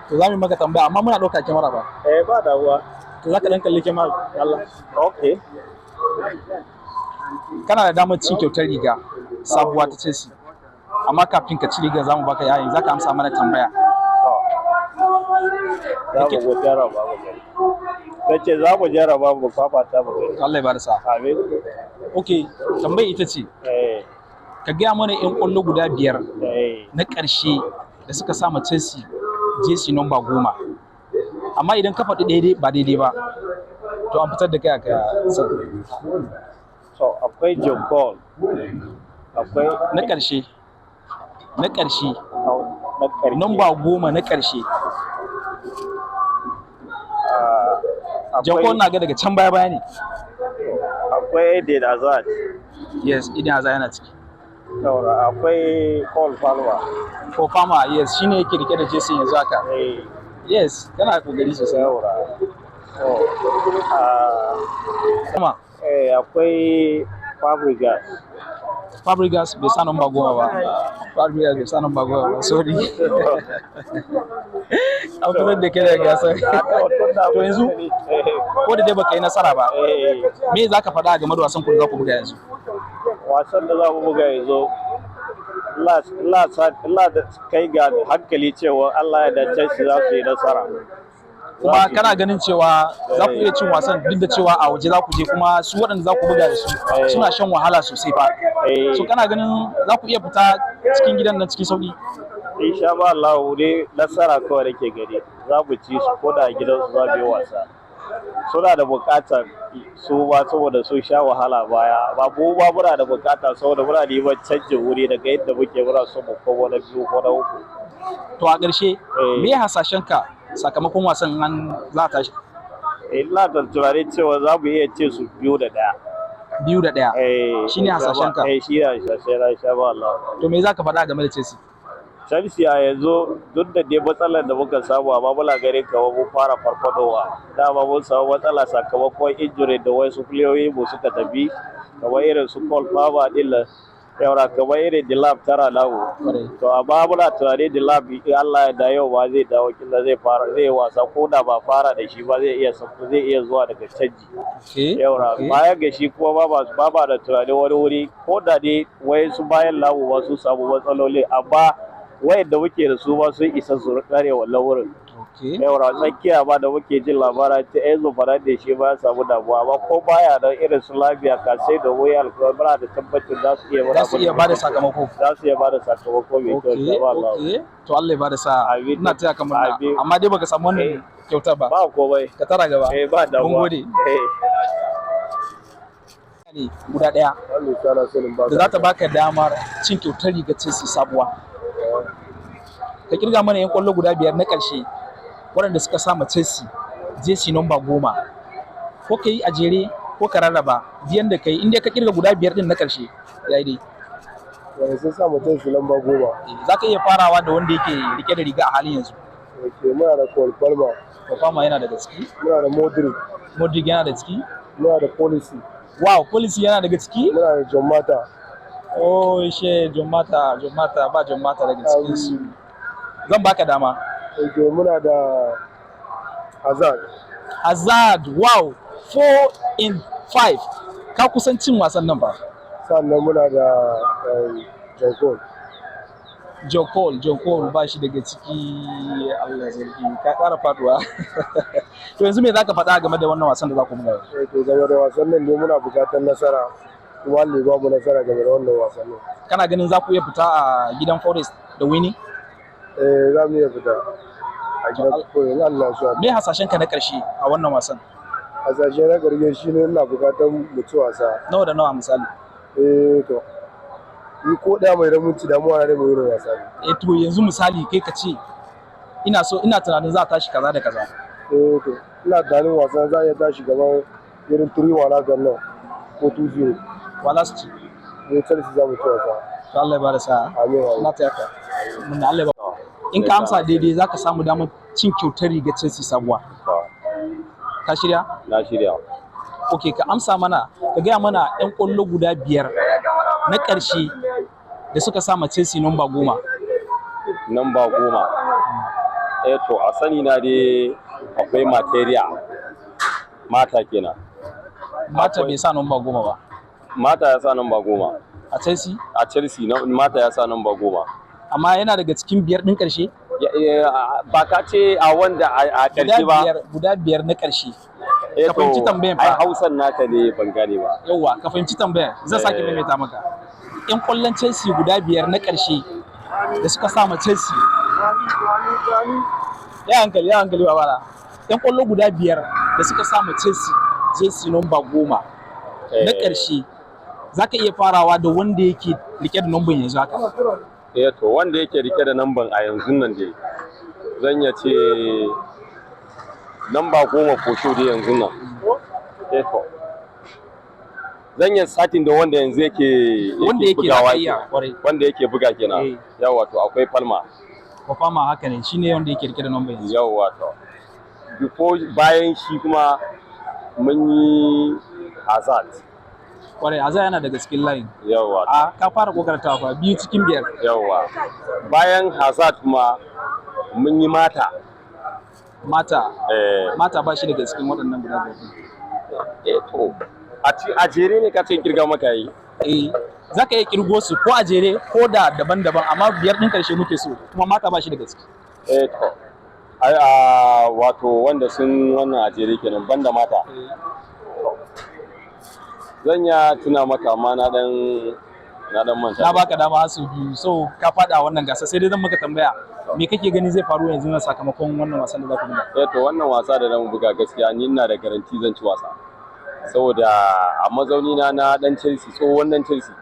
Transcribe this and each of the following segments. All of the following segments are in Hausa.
To, za mu yi maka tambaya, amma muna ɗauka kyamara ba. Eh, ba damuwa. To, za ka ɗan kalli kyamara Allah. Okay. Kana da damar cin kyautar riga sabuwa ta Chelsea. Amma kafin ka ci rigar, za mu baka yayin za ka amsa mana tambaya. Za mu go jarraba mu gani. Nace za mu jarraba mu fafata mu gani. To, Allah ya bada sa'a. Amin. Okay, tambayar ita ce, ka gaya mana 'yan ƙwallo guda biyar na ƙarshe da suka sa ma Chelsea jersey number 10. Amma idan ka faɗi daidai ba daidai ba, to an fitar da kai aka. So akwai John Paul. Akwai Na ƙarshe. Na ƙarshe. Na ƙarshe. Number 10 na ƙarshe. Ah, John Cole akwai na ga daga can baya baya ne. Akwai Eden Hazard. Yes, Eden Hazard yana ciki. Saura akwai Cole Palmer. Cole Palmer, yes, shine yake rike da jersey yanzu haka. Yes, kana kokari sosai. Saura. So, ah, Kuma akwai Fabregas. Fabregas bai sa number 10 ba. Fabregas bai sa number 10 ba, sorry. An fitar da kai daga gasar. To, yanzu ko da dai baka yi nasara ba, me za ka faɗa game da wasan ku da za ku buga yanzu? Wasan da za mu buga yanzu, Allah da kai ga hankali cewa Allah ya dace shi za su yi nasara. Kuma kana ganin cewa za ku iya cin wasan, duk da cewa a waje za ku je, kuma su waɗanda za ku buga da su suna shan wahala sosai fa? Eh. So kana ganin za ku iya fita cikin gidan nan cikin sauki? Insha Allah dai nasara kawai nake gani. Za mu ci su ko da a gidansu za mu yi wasa. Suna da bukatar su ba saboda sun sha wahala baya ba, mu ba muna da bukata saboda muna neman canjin wuri daga inda muke, muna so mu komo na biyu ko na uku. To, a ƙarshe, me hasashen ka sakamakon wasan an za a tashi? Ina da tunanin cewa za mu iya ce su 2-1. 2-1? Eh. Shine hasashen ka? Eh, shi ne hasashen na, insha Allah. To, me za ka faɗa game da Chelsea? Chelsea a yanzu, duk da dai matsalar da muka samu, amma muna ganin kamar mun fara farfadowa. Dama mun samu matsala sakamakon injury da wasu playoyi mu suka tafi, kamar irin su Cole Palmer din nan, yaura kamar irin Delap tara namu. To, amma muna tunanin Delap, in Allah ya da yau ba zai dawo, kila zai fara, zai yi wasa, ko da ba fara da shi ba zai iya sauko, zai iya zuwa daga canji. Yaura baya ga shi kuma ba da tunanin wani wuri, ko da dai wayansu bayan lamu ba su samu matsaloli, amma wayanda muke da su ba sun isa su kare wannan wurin. Yaura tsakiya ba da muke jin labara ta Enzo Fernandez, shi ba ya samu damuwa, amma ko baya da irin su Lavia, Caicedo da Royal, kuma muna da tabbacin za su iya Za su iya bada sakamako. Za su iya bada sakamako mai kyau, insha Allah. Okay, to Allah ya bada sa'a. Amin. Ina taya ka murna. Amin. Amma dai baka samu wannan kyautar ba. Ba komai. Ka tara gaba. Eh, ba damuwa. Mun gode. Ne guda ɗaya da za ta baka damar cin kyautar rigar Chelsea sabuwa. Ka kirga mana yan kwallo guda biyar na ƙarshe waɗanda suka sama Chelsea jersey number 10, ko ka yi a jere ko ka rarraba, biyan da ka yi, inda ka kirga guda biyar din na ƙarshe ya yi dai. Wanda sun sa mutum su lamba 10? Za ka iya farawa da wanda yake rike da riga a halin yanzu. Ok, muna da Cole Palmer. Obama yana daga ciki. Muna da Modric. Modric yana da ciki. Muna da Pulisic. Wow, Pulisic yana daga ciki. Muna da John Mata. Oh she, John Mata, John Mata ba, John Mata daga cikin su. Zan baka dama. Ok, muna da Hazard. Hazard, wow, 4 in 5, ka kusan cin wasan nan ba. Sannan muna da John Cole. Joe Cole, Joe Cole ba shi daga ciki. Allah sarki, ka ƙara faduwa. To, yanzu me zaka faɗa game da wannan wasan da za ku buga yau? Eh, to, game da wasan nan ne muna buƙatar nasara, kuma Allah ya ba mu nasara game da wannan wasannin. Kana ganin za ku iya fita a gidan Forest da winning? Eh, za mu iya fita a gidan koyon Allah su. Me hasashen ka na ƙarshe a wannan wasan? Hasashe na ƙarshe shine ina buƙatar mu ci wasa. Nawa da nawa, misali? Eh, to, ni ko ɗaya mai da mun ci, damuwa na da mu yi wasa ne. Eh, to, yanzu misali kai ka ce ina so, ina tunanin za a tashi kaza da kaza. Eh, to, ina tunanin wasan za a iya tashi gaban irin 3-1 hakan nan ko 2-0. Wala su ci? Mu Chelsea za mu ci wasa. To, Allah ya bada sa'a. Amin, amin. Na taya ka mun, Allah ya ba. In ka amsa daidai, zaka samu damar cin kyautar rigar Chelsea sabuwa. Ka shirya? Na shirya. Ok, ka amsa mana, ka gaya mana 'yan ƙwallo guda biyar na ƙarshe da suka sama Chelsea nomba 10. Namba 10. Eh to, a sani na dai akwai Materia, Mata kenan. Mata bai sa namba 10 ba. Mata ya sa namba 10. A Chelsea? A Chelsea na Mata ya sa namba 10. Amma yana daga cikin biyar ɗin ƙarshe? Ba ka ce a wanda a Guda ƙarshe ba. biyar, guda biyar na ƙarshe. Eh Ka fahimci to, tambayan ai fa. Hausan naka ne ban gane ba. Yauwa, ka fahimci tambayar. Zan sake maimaita maka. Yan ƙwallon Chelsea guda biyar na ƙarshe da suka sa ma Chelsea. Ya hankali, ya hankali babana. Yan ƙwallo guda biyar da suka sa ma Chelsea jersey number 10 na ƙarshe, za ka iya farawa da wanda yake rike da number yanzu haka. Eh to, wanda yake rike da namban a yanzu nan dai zan iya ce namba 10 for sure dai yanzu nan. Eh to, zan iya starting da wanda yanzu yake Wanda yake bugawa za ka iya, kenan. kwarai. Wanda yake buga kenan. Yawa, to akwai Palmer. Palmer haka ne, shine wanda yake rike da number yanzu. Yawa, to before, bayan shi kuma mun yi Hazard. Kwarai, Hazard yana daga cikin line. Yawa. A ka fara kokartawa fa, biyu cikin biyar. Yawa, bayan Hazard kuma mun yi Mata. Mata? Eh. Mata ba shi daga cikin waɗannan guda biyar. Eh to, a ci a jere ne ka ce in kirga maka yi? Eh, za ka iya kirgo su ko a jere ko da daban-daban, amma biyar ɗin ƙarshe muke so, kuma Mata ba shi daga ciki. Eh to, ai a wato wanda sun wannan a jere kenan banda Mata, zan ya tuna maka amma na dan manta. Na baka dama su biyu, so ka faɗa wannan gasa. Sai dai zan maka tambaya: me kake gani zai faru yanzu na sakamakon wannan wasan da za ku buga? Eh to, wannan wasa da zamu buga, gaskiya ni ina da garanti zan ci wasa, saboda a mazauni na na dan Chelsea, tsohon dan Chelsea,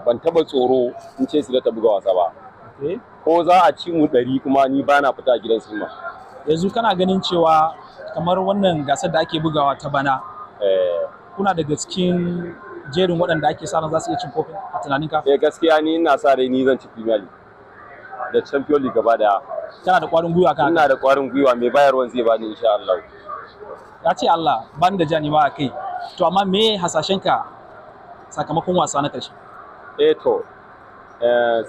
ban taba tsoro in Chelsea da ta buga wasa ba. Ko za a ci mu 100 kuma ni bana fita a gidan sinima. Yanzu kana ganin cewa kamar wannan gasar da ake bugawa ta bana, kuna daga cikin jerin waɗanda ake sa ran za su iya cin kofin a tunaninka? Eh, gaskiya ni ina sa rai ni zan ci Premier League da Champions League gaba daya. Kana da ƙwarin gwiwa kan haka? Ina da ƙwarin gwiwa, mai bayarwan zai bani insha Allah. Ya ce Allah ban da jani ma a kai. To amma me hasashenka sakamakon wasa na ƙarshe? Eh to,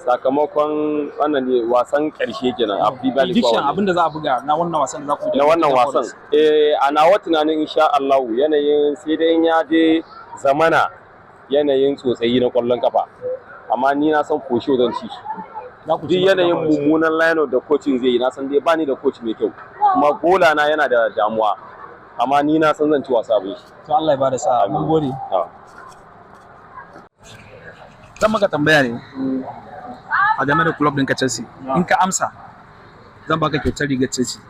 sakamakon wannan ne wasan ƙarshe kenan a Premier League Prediction ba wannan. abin da za a buga na wannan wasan da za ku yi da Na wannan Nottingham wasan Forest. eh, a nawa tunanin insha Allah yanayin sai dai in ya je zamana yanayin tsotsayi na ƙwallon kafa, amma ni na san for sure zan ci su. Za ku ci Duk yanayin Nottingham Forest. mummunan line da coaching zai yi, na san dai bani da coach mai kyau kuma gola na yana da damuwa, amma ni na san zan ci wasa abin shi. To Allah ya bada sa'a, mun gode. Ah. Zan maka tambaya ne a game da club ɗinka Chelsea. In ka amsa, zan baka kyautar rigar Chelsea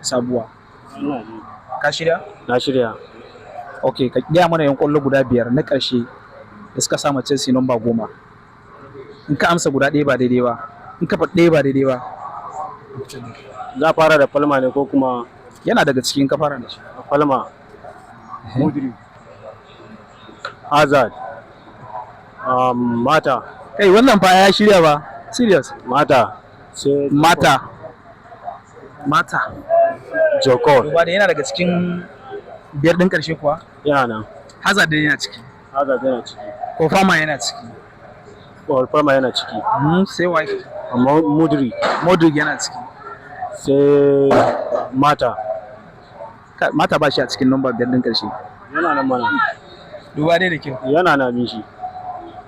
sabuwa. Ka shirya? Na shirya. Ok, ka gaya mana yan kwallo guda biyar na ƙarshe da suka sama Chelsea namba 10. In ka amsa guda ɗaya ba daidai ba, in ka faɗi ɗaya ba daidai ba. Za a fara da Palmer ne ko kuma? Yana daga cikin, ka fara da shi. Palmer, Mudryk, Hazard, Mata. Kai, wannan fa ya shirya ba, serious. Mata, sai Mata, Mata. Joko. Duba da yana daga cikin biyar ɗin ƙarshe kuwa? Yana nan. Hazard dai yana ciki. Hazard yana ciki. Palmer yana ciki. Palmer yana ciki. Sai wife. Amma Mudryk. Mudryk yana ciki. Sai Mata. Mata ba shi a cikin namba biyar ɗin ƙarshe. Yana nan mana. Duba dai da kyau. Yana nan min shi.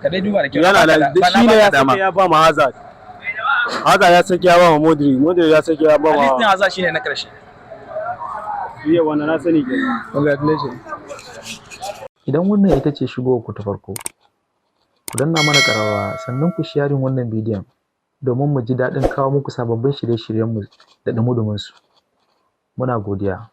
Ka dai duba da kyau. Yana Na nan. baka Shi ne na ya baka dama. sake ya ba ma Hazard, Hazard ya sake ya ba ma Mudryk, Mudryk ya sake ya ba At least ma Hazard shine na ƙarshe. Iya, wannan na sani kenan. Congratulations. Idan wannan ita ce shigowar ku ta farko, ku danna mana ƙararrawa, sannan ku sharing wannan bidiyon domin mu ji daɗin kawo muku sababbin shirye-shiryenmu da ɗumi-ɗuminsu. Muna godiya.